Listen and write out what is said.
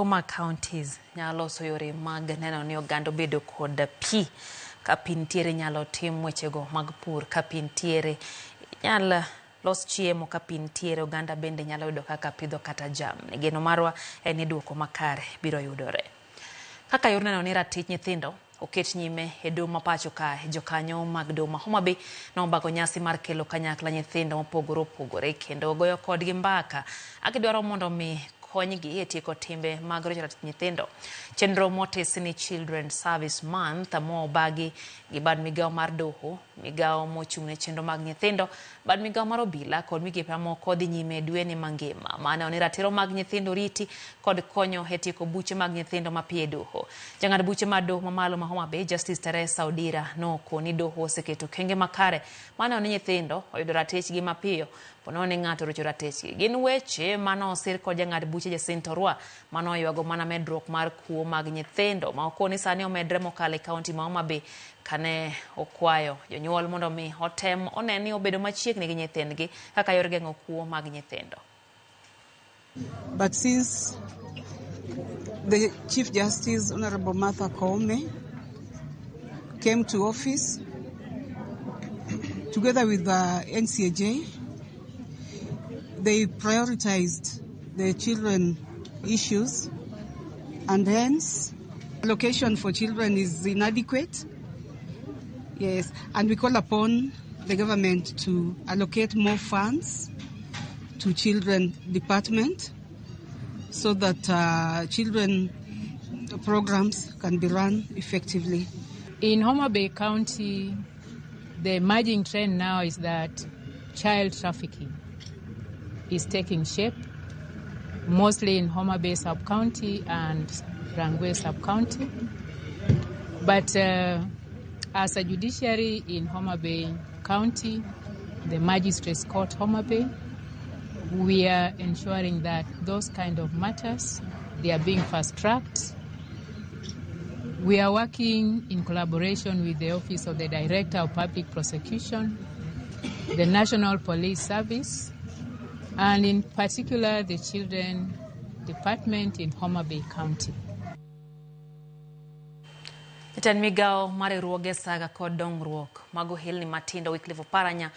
Mag counties nyalo loso yore mag neno ni oganda obedo kod pi. Ka pi nitiere, inyalo tim wechego mag pur. Ka pi nitiere, inyal los chiemo. Ka pi nitiere, oganda bende nyalo yudo kaka pidho kata jamni. Geno marwa en ni duoko makare biro yudore. Kaka yor neno ni ratich nyithindo oket nyime e doho ma pacho kae, jokanyo mag doho ma Homa Bay nobago nyasi mar kelo kanyakla nyithindo mopogore opogore kendo goyo kodgi mbaka agidwaro mondo mi konygi e tieko timbe mag rocho ratich nyithindo. Chenro motis ni Children Service Month mobagi gi bad migawo mar doho, migawo mochung' ne chenro mag nyithindo, bad migawo mar obila kod migepe mamoko dhi nyime dweni mangima. Maneno ni ratiro mag nyithindo riti kod konyo e tieko buche mag nyithindo mapiyo e doho. Jang'ad buche mar doho mamalo ma Homa Bay, Justice Teresa Odira, nokoni doho oseketo okenge makare maneno ni nyithindo oyudo ratichgi mapiyo ponono ni ng'ato orocho ratichgi. Gin weche manosir kod jang'ad buche Jacinta Orwa manoywago mana medruok mar kuo mag nyithindo ma okoni sani omedre mokalo e kaunti ma Homa Bay kane okwayo jonyuol mondo mi otem one ni obedo machiegni gi nyithindgi kaka yor geng'o kuo mag nyithindo. But since the Chief Justice, Honorable Martha Koome, came to office together with the NCAJ, they prioritized the children issues, and hence allocation for children is inadequate. Yes, and we call upon the government to allocate more funds to children department so that children programs can be run effectively. In Homa Bay County, the emerging trend now is that child trafficking is taking shape, mostly in Homa Bay sub-county and Rangwe sub-county. But as a judiciary in Homa Bay County, the Magistrates Court Homa Bay, we are ensuring that those kind of matters, they are being fast-tracked. We are working in collaboration with the Office of the Director of Public Prosecution, the National Police Service, and in particular the Children Department in Homa Bay County. Jatend migawo mar riwruoge saga kod dongruok mag ohelni matindo, Wycliffe Oparanya.